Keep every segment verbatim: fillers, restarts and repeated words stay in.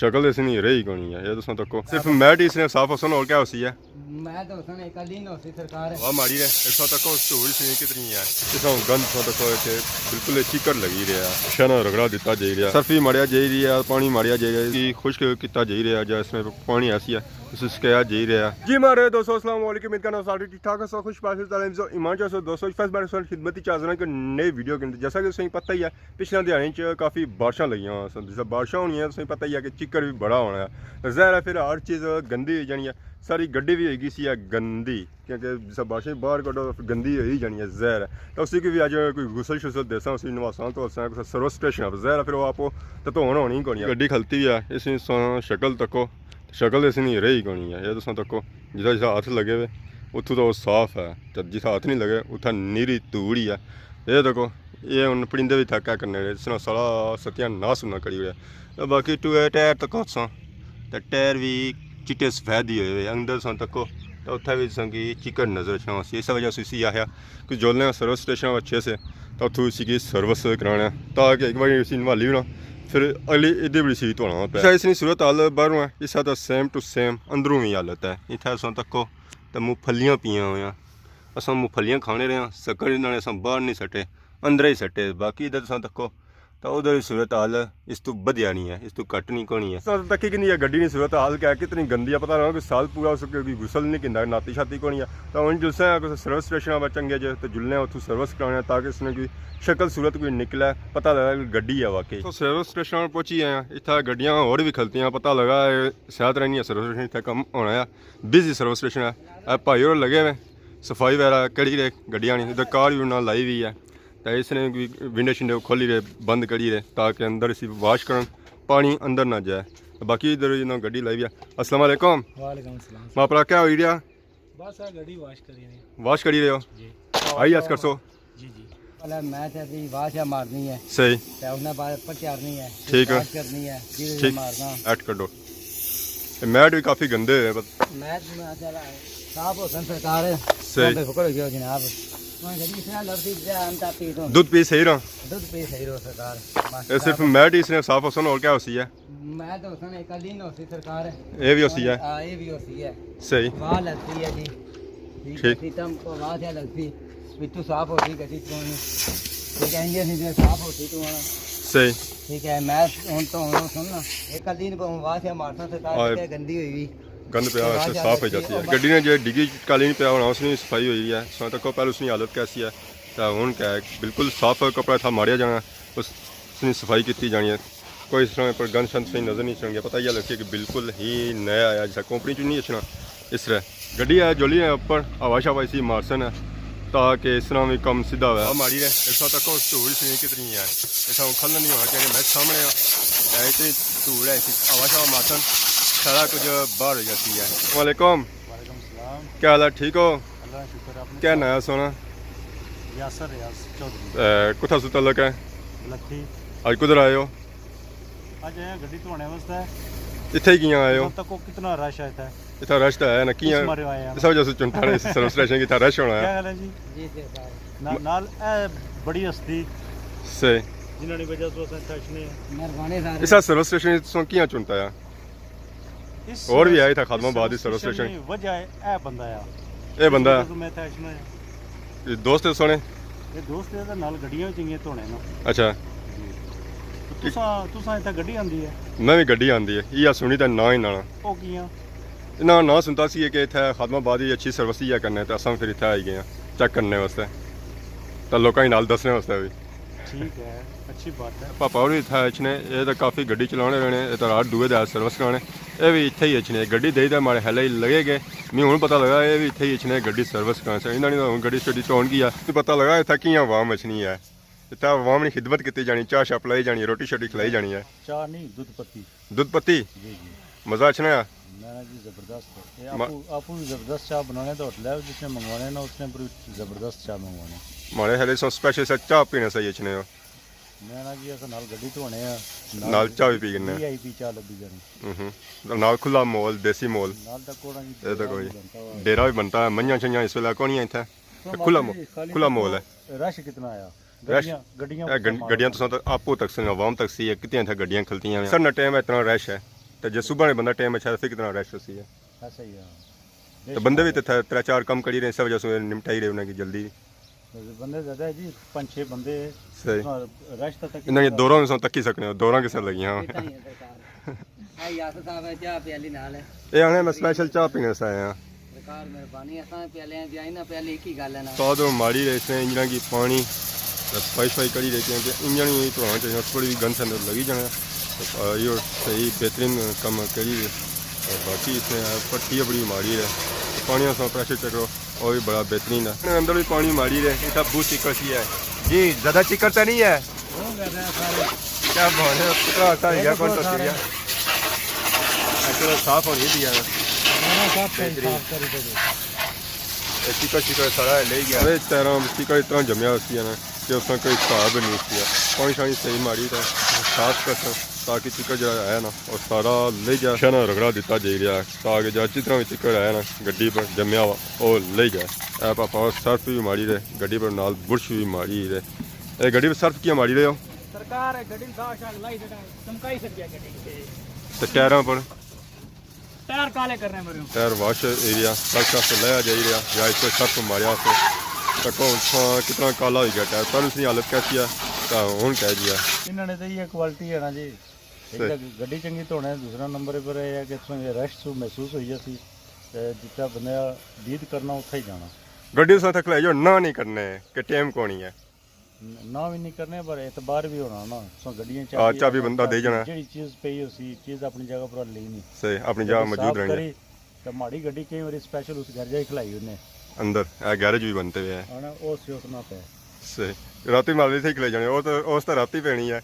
شکل اس نی رہی کونی ہے، یہ تساں تکو۔ صرف میٹ اس نے صاف ہوسن، اور کیا ہوسی ہے؟ میں تو اس نے ایک دن ہوسی سرکار۔ ہوا ماری ہے، اس وقت تکو دھوڑ اس نی کتنی ہے۔ اس وقت گند تساں تکو کہ بالکل چیکڑ لگی رہیا ہے، شہنا رگڑا دیتا جائی رہیا، سرفی ماریا جائی رہیا، پانی ماریا جائی رہیا، اس کی خشک کیتا جائی رہیا، جا اس میں پانی ایسی ہے، اس سکایا جائی رہیا۔ جی مارے دوستو، السلام علیکم، امید کرنا سارے ٹھیک ٹھاک ہو، خوش باش تعلیم سو ایمان چاہو۔ دوستو، فرسٹ بار سن خدمت چ حاضر ہاں کہ نئے ویڈیو کے اندر۔ جیسا کہ تساں پتہ ہی ہے، پچھلے دیہاڑیاں چ کافی بارشاں لگیاں سن۔ جس طرح بارشاں ہونیاں، تساں پتہ ہی ہے کہ چکر بھی بڑا ہونا ہے۔ ظاہر ہے پھر ہر چیز گندی ہوئی جانی ہے۔ ساری گڈی بھی ہوئی گئی سی ہے گندی، کیونکہ جس طرح بارشاں باہر کڈو، پھر گندی ہوئی جانی ہے، ظاہر ہے۔ تو اسی کی بھی اج کوئی غسل شسل دیساں، اسی نواساں تو اساں کوئی سروس اسٹیشن ہے، ظاہر ہے پھر وہ آپ تو ہون ہونی ہی کونی ہے۔ گڈی کھلتی ہوئی ہے، اس نی تساں شکل تکو، شکل اس نی رہی کونی ہے۔ یہ تساں تکو، جتھا جتھا ہاتھ لگے ہوئے، اتھوں تو وہ صاف ہے، تے جتھا ہاتھ نہیں لگے، اتھا نیری دھوڑ ہی ہے۔ یہ تکو، یہ ہن پڑیندے بھی تھکا کرنے رہے، اس نے سارا ستیاناس ہونا کری ہویا۔ تے باقی ٹوئے ٹائر تکو تساں، تے ٹائر بھی چٹے سفید ہی ہوئے ہوئے، اندر تساں تکو، تے اتھا بھی تساں کی چکڑ نظر اچھنا ہوسی۔ اس وجہ سے اسی آخیا کہ جولنے سروس اسٹیشن اچھے سے، تے اتھوں اسی کی سروس کرانا ہے، تاکہ ایک بار اسی نوالی ہونا، پھر اگلی ادھر بھی اسی دھونا پے۔ اچھا، اس نی صورت حال باہروں ہے، اس طرح سیم ٹو سیم اندروں بھی حالت ہے۔ اتھا تساں تکو، تے مفلیاں پیاں ہویاں۔ اساں مفلیاں کھانے رہے ہاں، سکر انہاں نے اساں باہر نہیں سٹے، اندر ہی سٹے۔ باقی ادھر تساں تکو، تے ادھر وی صورت حال اس تو بدھیا نہیں ہے، اس تو گھٹ نہیں کونی ہے۔ تساں تکی کنی ہے گڈی نی صورت حال کیا ہے، کتنی گندی ہے، پتہ نہ ہو کہ سال پورا اس کی کوئی غسل نہیں کیندا، ناتی شاتی کونی ہے۔ تے ہن جلسے آں کسے سروس اسٹیشن پر چنگے جے، تے جلنے آں اتھوں سروس کرانے آں، تاکہ اس نے کوئی شکل صورت کوئی نکلے، پتہ لگا کہ گڈی ہے واقعی۔ تو سروس اسٹیشن پر پہنچی آئے ہیں، اتھا گڈیاں ہور وی کھلتیاں، پتہ لگا ہے شاید رہنی ہے سروس اسٹیشن اتھا کم ہونا ہے، بزی سروس اسٹیشن ہے۔ اے بھائی ہور لگے ہوئے صفائی وغیرہ کری رہے گڈیاں نی، ادھر کار وی انہاں لائی ہوئی ہے۔ تے اس نے وی ونڈو شنڈو کھولی رہے، بند کری رہے، تاکہ اندر اسی واش کرن، پانی اندر نہ جائے۔ باقی ادھر انہاں گڈی لائی ہوئی ہے۔ السلام علیکم۔ وعلیکم السلام۔ ماں پرا کیا ہوئی رہیا؟ بس اے گڈی واش کری رہے ہیں۔ واش کری رہے ہو؟ جی۔ آئی ایس کرسو؟ جی جی۔ پہلے میں تے ابھی واش مارنی ہے۔ صحیح۔ تے انہاں بعد پچارنی ہے۔ ٹھیک ہے۔ واش کرنی ہے۔ جی ٹھیک۔ مارنا۔ ایٹ کڈو۔ اے میٹ وی کافی گندے ہوئے، بس۔ میٹ ماشاءاللہ صاف ہوسن سرکار۔ صحیح۔ بے فکر ہو گیا جناب۔ میں کہی اس طرح لفظی جان تا پی تو۔ دودھ پی صحیح رہا۔ دودھ پی صحیح رہو سرکار۔ اے صرف میٹ ہی اس نے صاف ہوسن، اور کیا ہوسی ہے؟ میٹ ہوسن ایک دن ہوسی سرکار۔ اے بھی ہوسی ہے؟ ہاں، اے بھی ہوسی ہے۔ صحیح۔ واہ لگتی ہے جی۔ ٹھیک۔ سیتم کو واہ سے لگتی۔ پتو صاف ہوسی کسی کون۔ ٹھیک ہے، انجن سے صاف ہوسی تو آنا۔ صحیح۔ ٹھیک ہے، میں ہن تو ہن سن نا، ایک دن کو ہم واہ سے مارتا سرکار، آئے۔ کیا گندی ہوئی ہوئی۔ گند پیا، واہ اس سے سے صاف ہو لگتی جاتی ہے۔ ہے۔ گڈی نے جے ڈگی کالی نہیں پیا ہونا، اس نے صفائی ہوئی ہے۔ سو تکو پہلے اس کی حالت کیسی ہے، تو ہن کیا ہے، بالکل صاف کپڑا تھا ماریا جانا، اس، اس نے صفائی کیتی جانی ہے۔ کوئی اس طرح پر گند شند صحیح نظر نہیں چڑھنگیا، پتہ یہ لگتی ہے کہ بالکل ہی نیا آیا، جیسا کمپنی چ نہیں اچھنا۔ اس طرح گڈی ہے، جولی ہے اوپر، ہوا شوا اسی مارسن ہے، تاکہ اس طرح بھی کم سیدھا ہوئے۔ ہوا ماری رہے، اس وقت تک دھوڑ اس میں کتنی ہے، اس طرح کھلنا نہیں ہونا چاہیے۔ میں سامنے ہاں، اے اتنی دھوڑ ہے، اسی ہوا شوا مارسن، سارا کچھ باہر ہو جاتی ہے۔ السلام علیکم۔ وعلیکم السلام۔ کیا حال ہے، ٹھیک ہو؟ اللہ کا شکر ہے، اپنے کیا سناؤ؟ نام ہے سونا؟ یاسر ریاض چودھری۔ اے، کتھا سو تعلق ہے؟ بلکھی۔ اج کدھر آئے ہو؟ اج آیا گڈی دھونے واسطے۔ اتھے ہی کیاں آئے ہو؟ تک کتنا رش ہے اتھے؟ اتھا رش تو ہے نا، کیاں؟ اس مارے آئے ہیں۔ اس وجہ سے چنتا رہے، اس سروس اسٹیشن کی اتھا رش ہونا ہے۔ کیا حال ہے جی؟ جی سر۔ نا-، نال اے بڑی ہستی۔ صحیح۔ جنہاں نے وجہ سے اساں اتھا اچھنے ہیں۔ مہربانی سر۔ اس سروس اسٹیشن سو کیاں چنتا ہے؟ اس اور بھی آئے تھا خادم آباد اس سروس اسٹیشن۔ وجہ ہے، اے بندہ آ۔ اے بندہ۔ میں اتھا اچھنا ہے۔ یہ دوست ہے سونے؟ یہ دوست ہے، نال گڈیاں چنگیاں دھونے نا۔ اچھا۔ جی۔ تساں، تساں اتھا گڈی آندی ہے؟ میں بھی گڈی آندی ہے، یہ سنی تے نہ ہی نانا۔ او کیاں؟ انہاں نہ سنتا سی کہ اتھا خادم آباد ہی اچھی سروس ہی ہے کرنے، تے اساں پھر اتھا آئی گئے ہیں چیک کرنے واسطے، تے لوکاں ہی نال دسنے واسطے بھی۔ ٹھیک ہے، اچھی بات ہے۔ پاپا ہوری اتھا اچھنے، اے تے کافی گڈی چلانے رہنے، اے تے رات دوئے دے سروس کرانے، اے بھی اتھے ہی اچھنے۔ گڈی دئی تے ماڑے خیال ہی لگے گئے، میں ہن پتہ لگا اے بھی اتھے ہی اچھنے گڈی سروس کرانے سے۔ انہاں نے ہن گڈی شڈی ٹون کی ہے، پتہ لگا اتھا کیاں عوام اچھنی ہے۔ اتھا عوام نی خدمت کیتی جانی، چاہ شاہ پلائی جانی، روٹی شوٹی کھلائی جانی ہے۔ چاہ نہیں، دودھ پتی۔ دودھ پتی؟ جی، جی۔ مزہ اچھنا ہے؟ میں نا جی زبردست ہے۔ یہ ما- آپو، آپو بھی زبردست چاہ بنانے تو ہوٹل ہے، جس نے منگوانے نا، اس نے بڑی زبردست چاہ منگوانے۔ ماڑے خیال سے سپیشل سا چاہ پینے سا ہی اچھنے ہو۔ میں نا جی، اساں نال گڈی دھونے آں، نال چاہ بھی پی کنے۔ وی آئی پی چاہ لبھی جانی۔ ہوں ہوں۔ نال کھلا ماحول، دیسی ماحول۔ نال تک کوڑا جی اے تک کوئی بنتا ہوا۔ ڈیرا بھی بنتا ہے، منجھاں شنجھاں اس ویلے کونی ہیں اتھے۔ تو کھلا ماحول، خالی کھلا ماحول ہے۔ رش کتنا آیا؟ رش، گڈیاں، گڈیاں اے گڈ-، گڈیاں تساں تک آپو تک سن، عوام تک سی، کتنی اتھے گڈیاں کھلتیاں ہیں۔ سر نا ٹائم ہے، اتنا رش ہے۔ تے جے صبح نے بندہ ٹائم اچھا تے پھر کتنا رش ہوسی ہے۔ ہاں، صحیح ہے۔ تے بندے بھی تے تھے، ترے چار کم کری رہے، اس وجہ سے نمٹائی رہے انہاں کی جلدی۔ بندے زیادہ ہے جی، پنج چھ بندے۔ صحیح۔ رش تک انہاں نے دوراں میں سوں تکی سکنے ہو، دوراں کسے لگیاں۔ اتنا ہی ہے سرکار۔ اے یاسر صاحب ہے، چاہ پیالی نال ہے۔ اے آنے میں سپیشل چاہ پینے سے آیا ہاں۔ سرکار مہربانی، اساں پیالے ہیں، جائیں نہ پیالے، ایک ہی گل ہے نا۔ استاد ماڑی رہے سے انجناں کی پانی، تے صفائی شفائی کری رہے، کیونکہ انجن ہی تو ہونا چاہیے، تھوڑی بھی گند سند لگی جانا۔ تے یہ صحیح بہترین کم کری رہے۔ تے باقی اس نے پٹی بڑی ماڑی ہے، تے پانی اساں پریشر چیک کرو، وہ بھی بڑا بہترین ہے۔ اندر بھی پانی ماڑی رہے، اتنا بہت چکر سی ہے۔ جی، زیادہ چکر تو نہیں ہے؟ کیا بول رہے ہو؟ پتلا سا ہی ہے، کون سا سیریا؟ چلو، صاف ہونی دی ہے۔ اے چکر چکر سارا لے گیا۔ ارے تیرا چکر اتنا جمیا ہوسی ہے نا کہ اس نا کوئی حساب نہیں ہوسی ہے۔ پانی شانی صحیح ماڑی تے صاف کرساں تاکہ چکر جڑا ہے نا، وہ سارا لے جا۔ شانا رگڑا دیتا جائی رہیا تاکہ جڑا جتنا بھی چکر ہے نا گڈی پر جمیا ہوا، وہ لے جائے۔ اے پاپا، سرف بھی ماڑی رہے، گڈی پر نال برش بھی ماڑی رہے۔ اے گڈی پر سرف کیا ماڑی رہے ہو؟ سرکار، گڈی دا شاگ لائی دیتا، چمکائی سکیا گڈی کے۔ تے ٹائراں پر؟ ٹائر کالے کرنے مرے ہوں۔ ٹائر واش ایریا، سرف سرف لایا جائی رہیا، یا اس پر سرف ماریا سے۔ تکو اتھاں کتنا کالا ہوئی گیا ٹائر، پہلے اس کی حالت کیسی ہے، تے ہن کہہ جیا۔ انہاں نے تے یہ کوالٹی ہے نا جی، ایک صحیح۔ تے گڈی چنگی دھونا ہے، دوسرا نمبر پر یہ ہے کہ اتھوں یہ رش سو محسوس ہوئی جاسی، تے جتھا بندہ دید کرنا اتھا ہی جانا۔ گڈی اس تک لے جاؤ، نہ نہیں کرنے کہ ٹائم کونی ہے۔ نہ بھی نہیں کرنے، پر اعتبار بھی ہونا نا۔ سو گڈیاں ہاں، چابی چابی بندہ دے جانا۔ جیڑی چیز پئی ہوسی، چیز اپنی جگہ پر لینی۔ صحیح، اپنی جگہ گڈی موجود صاف رہنی۔ کری، تے ماڑی گڈی کئی واری سپیشل اس گیرجا ہی کھلائی ہونے۔ اندر، اے گیرج بھی بنتے ہوئے ہیں۔ ہن او سیوس نہ پے۔ صحیح۔ راتی مال بھی تھے کھلائی جانے، او تو، اس تو راتی پینی ہے۔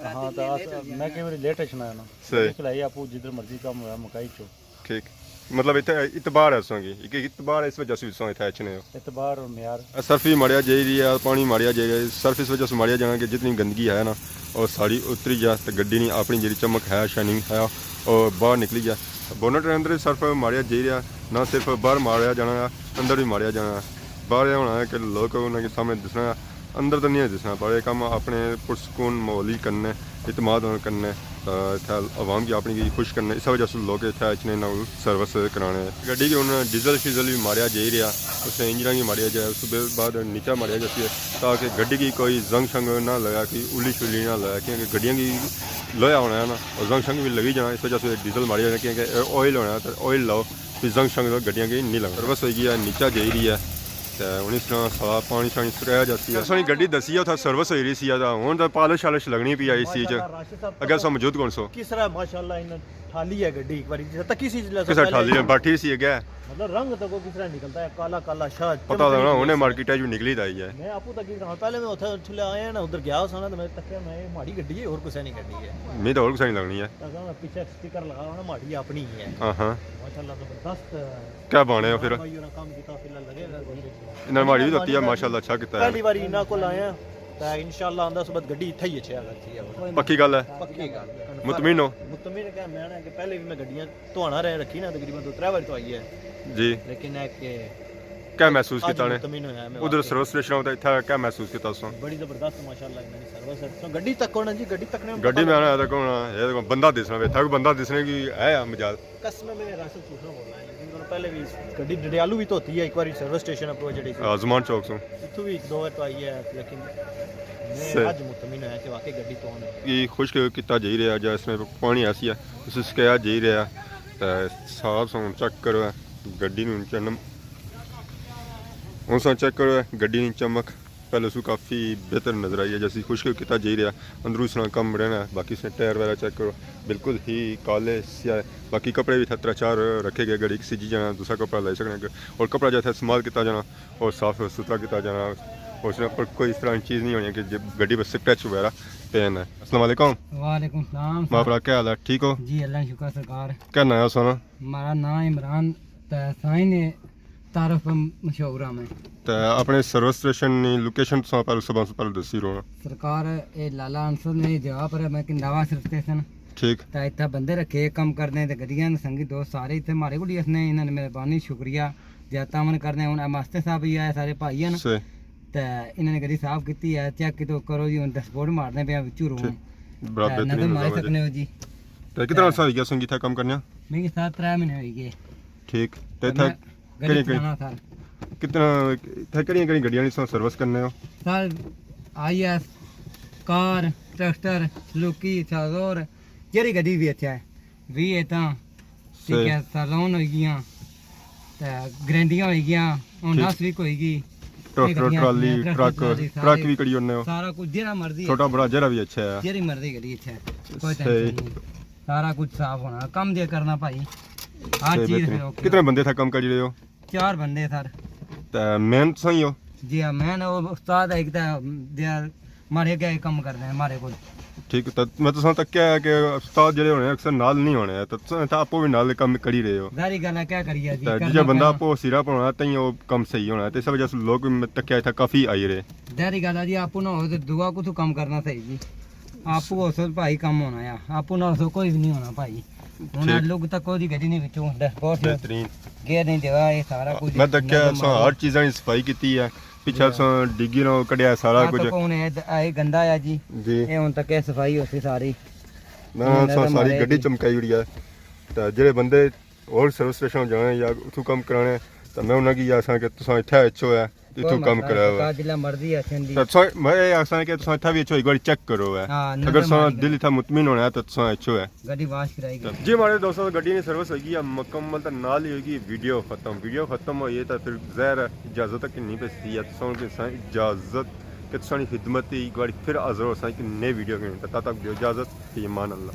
ہاں، تو اس، میں کئی واری لیٹ اچھنا ہے نا۔ صحیح۔ کھلائی آپو جدھر مرضی کام ہویا، مکائی چو۔ ٹھیک۔ مطلب اتھے اعتبار ہے اساں کی، ایک اعتبار ہے، اس وجہ سے اساں اتھے اچھنے ہو۔ اعتبار اور معیار۔ سرف بھی ماڑیا جائی رہی ہے، پانی ماڑیا جائی رہا ہے، سرف اس وجہ سے ماڑیا جانا کہ جتنی گندگی ہے نا، وہ ساری اتری جا تے گڈی نی اپنی جیڑی چمک ہے، شائننگ ہے، وہ باہر نکلی جا۔ بونٹ دے اندر سرف ماڑیا جائی رہا، نہ صرف باہر ماڑیا جانا ہے، اندر بھی ماڑیا جانا ہے۔ باہر یہ ہونا ہے کہ لوگ انہاں کے سامنے دسنا ہے، اندر تو نہیں دسنا، پر یہ کام اپنے پرسکون ماحول ہی کرنے، اعتماد ہونے کرنے، تے اتھے عوام کی اپنی کی خوش کرنے، اس وجہ سے لوگ اتھے اچھنے نال سروس کرانے۔ گڈی کی ہن ڈیزل شیزل بھی ماریا جائی رہیا، اس نے انجناں بھی ماریا جائے، اس بعد نیچا ماریا جاتی ہے تاکہ گڈی کی کوئی زنگ شنگ نہ لگا، کوئی الی شلی نہ لگا، کیونکہ گڈیاں کی لوہا ہونا ہے نا، اور زنگ شنگ بھی لگی جانا، اس وجہ سے ڈیزل ماریا جانا، کیونکہ آئل ہونا ہے، تو آئل لاؤ۔ پھر زنگ شنگ تو گڈیاں کی نہیں لگنا۔ سروس ہوئی گیا، نیچا جائی رہی ہے۔ تے ہن اس طرح سارا پانی شانی سٹایا جاتی ہے۔ سونی گڈی دسی ہے، اتھا سروس ہوئی رہی سی، تے ہن تے پالش شالش لگنی پی آئی سی چ۔ ماشاءاللہ، راشد صاحب، اگے سو موجود کون سو؟ کس طرح ماشاءاللہ انہاں ٹھالی ہے گڈی، ایک باری جس تکی سی جس کس طرح ٹھالی ہے، باٹھی سی اگے۔ مطلب رنگ تو کس طرح نکلتا ہے، کالا کالا شاہ پتہ چمکدی لگنا، پی ہن ہے۔ مارکیٹ جو نکلی تے آئی ہے۔ میں آپو تکی رہا، پہلے میں اتھا تھلے آیا نا، ادھر گیا سا نا، تو میں تکیا میں ماڑی گڈی ہے، اور کسے نہیں گڈی ہے۔ میں تو اور کسے نہیں لگنی ہے۔ پیچھے سٹیکر لگا ہونا، ماڑی اپنی ہی ہے۔ ہاں ہاں۔ ماشاءاللہ زبردست۔ کیا بانے ہو پھر؟ بھائی ہوراں کم کیتا، فی الحال لگے ہوئے کوشش۔ انہاں ماڑی بھی دتی ہے، ماشاءاللہ اچھا کیتا ہے۔ پہلی باری انہاں کول آئے ہیں، تے انشاءاللہ آندا صبح گڈی اتھے ہی اچھے اگر تھی ہے۔ پکی گل ہے؟ پکی گل۔ مطمئن ہو؟ مطمئن ہے کہ میں نے کہ پہلے بھی میں گڈیاں توانا رہ رکھی نا، تقریباً دو ترے بار تو آئی ہے۔ جی۔ لیکن ہے کہ کیا محسوس اج کیتا نے؟ مطمئن ہویا میں ادھر واقعی۔ سروس سٹیشن ہوتا اتھا کیا محسوس کیتا تساں؟ بڑی زبردست ماشاءاللہ انہاں دی سروس ہے۔ سو گڈی تک ہونا جی، گڈی تکنے گڈی میں آنا تک ہونا، اے دیکھو بندہ دسنا پے، تھاک بندہ دسنے کی ہے مجال۔ قسم میں راشد چوسا بول رہا ہے، لیکن انہوں نے پہلے بھی گڈی ڈڈیالو بھی تو ہوتی ہے، ایک بار سروس سٹیشن اپروچ جڑی سی۔ آزمان چوک سوں۔ اتھوں بھی ایک دو بار تو آئی ہے، لیکن میں صحیح۔ اج مطمئن ہویا کہ واقعی گڈی تو ہونا ہے۔ یہ خشک کیتا جائی رہا جا اس میں پانی ایسی ہے، اسے سکایا جائی رہا۔ تے صاحب سوں چیک کرو گڈی نوں چنم۔ ہن ساں چیک کرو گڈی نی چمک، پہلے سو کافی بہتر نظر آئی ہے، جیسی خشک کیتا جائی رہا، اندروں اس نا کم رہنا ہے۔ باقی اس نے ٹائر وغیرہ چیک کرو، بالکل ہی کالے سیاہ ہے۔ باقی کپڑے بھی اتھے ترے چار رکھے گئے، گھڑی سجی جانا، دوسرا کپڑا لائی سکنے۔ اور کپڑا جو اتھے استعمال کیتا جانا، اور صاف ستھرا کیتا جانا، اور اس نے پر کوئی اس طرح کی چیز نہیں ہونی کہ جب گڈی پر سکریچ وغیرہ پین ہے۔ السلام علیکم۔ وعلیکم السلام۔ ماں بھرا کیا حال ہے؟ ٹھیک ہو؟ جی، اللہ شکر سرکار۔ کیا نام ہے سونا؟ ہمارا نام عمران، تے سائیں نے تعارف مشہور ہاں میں۔ تے اپنے سروس سٹیشن نی لوکیشن تساں پہلے سبھاں سوں پہلے دسی رونا۔ سرکار، اے لالا انصر نے جگہ پر ہے، میں کہ نواں سروس سٹیشن۔ ٹھیک۔ تے اتھا بندے رکھے، کم کرنے تے گڈیاں نے سنگی دوست سارے اتھے ماڑے کول ہی اسنے، انہاں نے مہربانی شکریہ، زیادہ تعاون کرنے۔ ہن اے ماسٹر صاحب ہی آئے، سارے بھائی ہیں۔ صحیح۔ تے انہاں نے گڈی صاف کیتی ہے، چیک کیتے کرو جی، ہن ڈیشبورڈ مارنے پے وچوں رو۔ ٹھیک۔ بڑا تے بہترین نظر ماری نظام ہے جی۔ سکنے ہو جی۔ تے کتنا عرصہ ہوئی گیا سنگی تھا کم کرنے؟ میری سر ترے مہینے ہوئی گئے۔ ٹھیک۔ تے تے میں اتھا گڈی کہڑی کہڑی چلانا سر۔ کتنا اتھا کہڑیاں کہڑیاں گڈیاں نی سرو-، سروس کرنے ہو؟ سر، آئی ایس، کار، ٹریکٹر، لوکی، سازور، جیڑی گڈی بھی اتھا ہے، وی اتھا، ٹھیک صحیح۔ ہے، سیلون ہوئی گیاں، تے گرینڈیاں ہوئی گیاں، ہن ٹھیک۔ نس وی کوئی گی۔ ٹریکٹر، ٹرالی، ٹریکٹر، ٹرک، ٹرالی، سارے ٹرک وی کڑی ہونے ہو؟ سارا کچھ جیڑا مرضی ہے۔ چھوٹا بڑا جیڑا بھی اچھا ہے۔ جیڑی مرضی گڈی اچھا ہے۔ کوئی صحیح۔ ٹینشن نہیں۔ سارا کچھ صاف ہونا۔ کم دے کرنا بھائی۔ ہر صحیح، چیز بہترین۔ پھر اوکے۔ کتنے بندے تھا کم کری رہے ہو؟ چار بندے سر۔ تے مین تساں ہی ہو؟ جی ہاں، مین او استاد ہے ایک تے دے مارے گئے کم کرنے ہیں مارے کول۔ ٹھیک، تے میں تساں تکیا ہے کہ استاد جڑے ہونے اکثر نال نہیں ہونے، تے تساں تے آپو بھی نال کم کری رہے ہو۔ ظاہری گل ہے، کیا کریے جی، تے کرنا جیڑا بندہ پینا۔ آپو سیرا پڑھنا تائیں او کم صحیح ہونا، تے اس وجہ سے لوگ بھی میں تکیا اتھا کافی آئی رہے۔ ظاہری گل ہے جی، آپو نہ ہو تے دعا کتھوں کم کرنا صحیح جی۔ آپو ہو سو بھائی کم ہونا ہے، آپو نہ ہو سو کوئی بھی نہیں ہونا بھائی۔ ہن ٹھیک۔ لوگ تک کوئی گڈی نہیں وچوں، ڈیش بورڈ بہترین۔ گیئر نہیں دیوا، یہ سارا کچھ میں تکیا نظم ساں آ۔ ہر چیزاں دی صفائی کیتی ہے۔ پچھے جی۔ ساں ڈگی نال کڈیا سارا آ کچھ۔ تو کون ہے؟ آ یہ گندا آیا جی۔ جی۔ یہ ہن تک یہ صفائی ہوسی ساری۔ میں یہ ساں نظم ساری آ گڈی جی۔ چمکائی اڑی ہے۔ تے جڑے بندے اور سروس اسٹیشن جانے یا اتھوں کم کرانے، تے میں انہاں کی آساں کہ تساں اتھے اچھو ہے، اتھوں کم کراؤ ہے۔ جلے مرضی اچھن دی۔ تے تساں، میں یہ آساں کہ تساں اتھا بھی اچھو، ایک بار چیک کرو ہے۔ ہاں، اگر نظم ساں آ گئی۔ دل اتھا مطمئن ہونا ہے تے تساں اچھو ہے۔ گڈی واش کرائی گئی۔ جی ہمارے دوستوں، گڈی نی سروس ہوئی گئی ہے مکمل، تے نال ہی ہوئی گئی ویڈیو ختم۔ ویڈیو ختم ہوئی ہے تے پھر ظاہر ہے اجازت تک نہیں پیسی ہے۔ تساں کی ساں اجازت کہ تساں نی خدمت ہی ایک بار پھر حاضر ہو ساں ایک نئی ویڈیو کے، تے تب تک دیو اجازت، فی امان اللہ۔